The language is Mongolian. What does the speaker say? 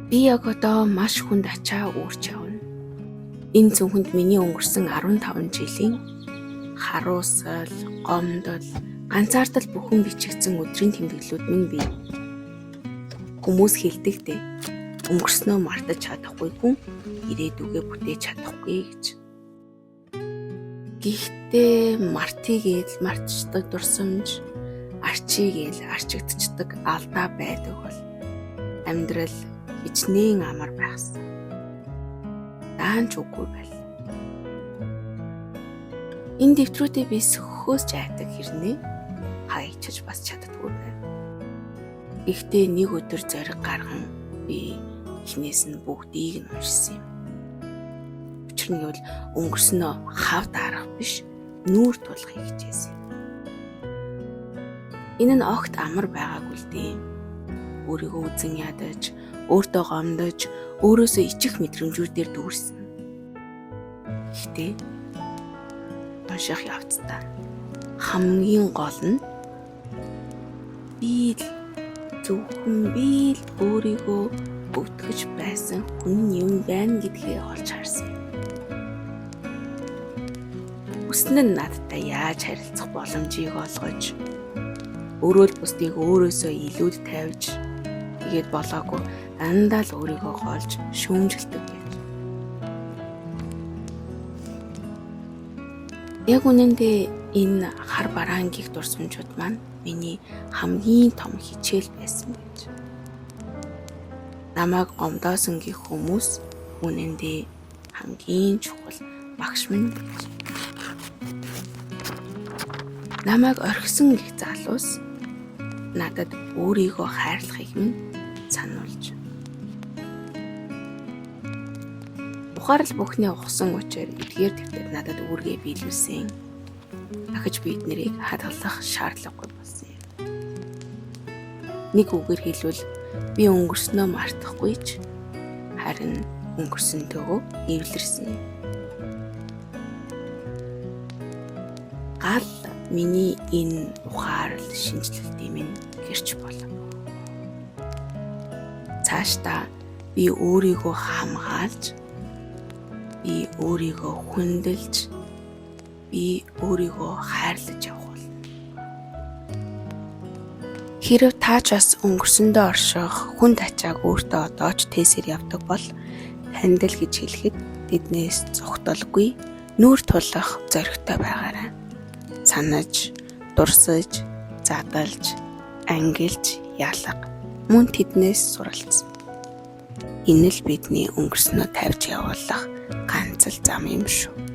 Би яг одоо маш хүнд ачаа үүрч явна. Энэ цүнхэнд миний өнгөрсөн 15 жилийн харуусал, гомдол, ганцаардал бүхэн бичигдсэн өдрийн тэмдэглэлүүд минь бий. Хүмүүс хэлдэг дээ. Өнгөрснөө мартаж чадахгүй хүн ирээдүгээ бүтээж чадахгүй гэж. Гэхдээ мартыг л мартчихдаг дурсамж, арчийг л арчигдчихдаг алдаа байдаг бол амьдрал хичнээн амар байхсан. Даанч үгүй байл. Энэ дэвтрүүдээ би сөхөхөөс ч айдаг хэрнээ хаягчиж бас чаддаггүй байв. Гэхдээ нэг өдөр зориг гарган би эхнээс нь бүгдийг нь уншсан юм. Учир нь гэвэл өнгөрснөө хав дарах биш, нүүр тулахыг хичээсэн юм. Энэ нь огт амар байгаагүй л дээ. Өөрийгөө үзэн ядаж, өөртөө гомдож, өөрөөсөө ичих мэдрэмжүүдээр дүүрсэн. Гэхдээ унших явцдаа хамгийн гол нь би л зөвхөн би л өөрийгөө өвтгөж байсан хүн юм байна гэдгээ олж харсан. Хүсэн нь надтай яаж харилцах боломжийг олгож, өөрөө л бусдыг өөрөөсөө илүүд тавьж, тэгээд болоогүй дандаа л өөрийгөө голж шүүмжилдэг байж. Яг үнэндээ энэ хар бараан гих дурсамжууд маань миний хамгийн том хичээл байсан байж. Намайг гомдоосон гих хүмүүс үнэндээ хамгийн чухал багш минь байж. Намайг орхисон гих залуус надад өөрийгөө хайрлахыг минь сануулж. Ухаарл бүхний ухсан учир эдгээр дэвтэр надад үүргээ биелүүлсэн. Дахиж би эднэрийг хадгалах шаардлагагүй болсон юм. Нэг үгээр хэлбэл би өнгөрснөө мартахгүй ч харин өнгөрсөнтэйгөө эвлэрсэн юм. Гал миний энэ ухаарл шинжлэлтийн минь гэрч болов. Цаашдаа би өөрийгөө хамгаалж, би өөрийгөө хүндэлж, би өөрийгөө хайрлаж явах болно. Хэрв та ч бас өнгөрсөндөө орших хүн тачааг өөртөө одоо ч тээсээр явдаг бол танд л гэж хэлэхэд тэднээс зугталгүй нүүр тулах зоригтой байгаарай. Санаж, дурсаж, задалж, ангилж, ялга мөн тэднээс суралц. Энэ л бидний өнгөрснөө тавьж явуулах ганц л зам юм шүү.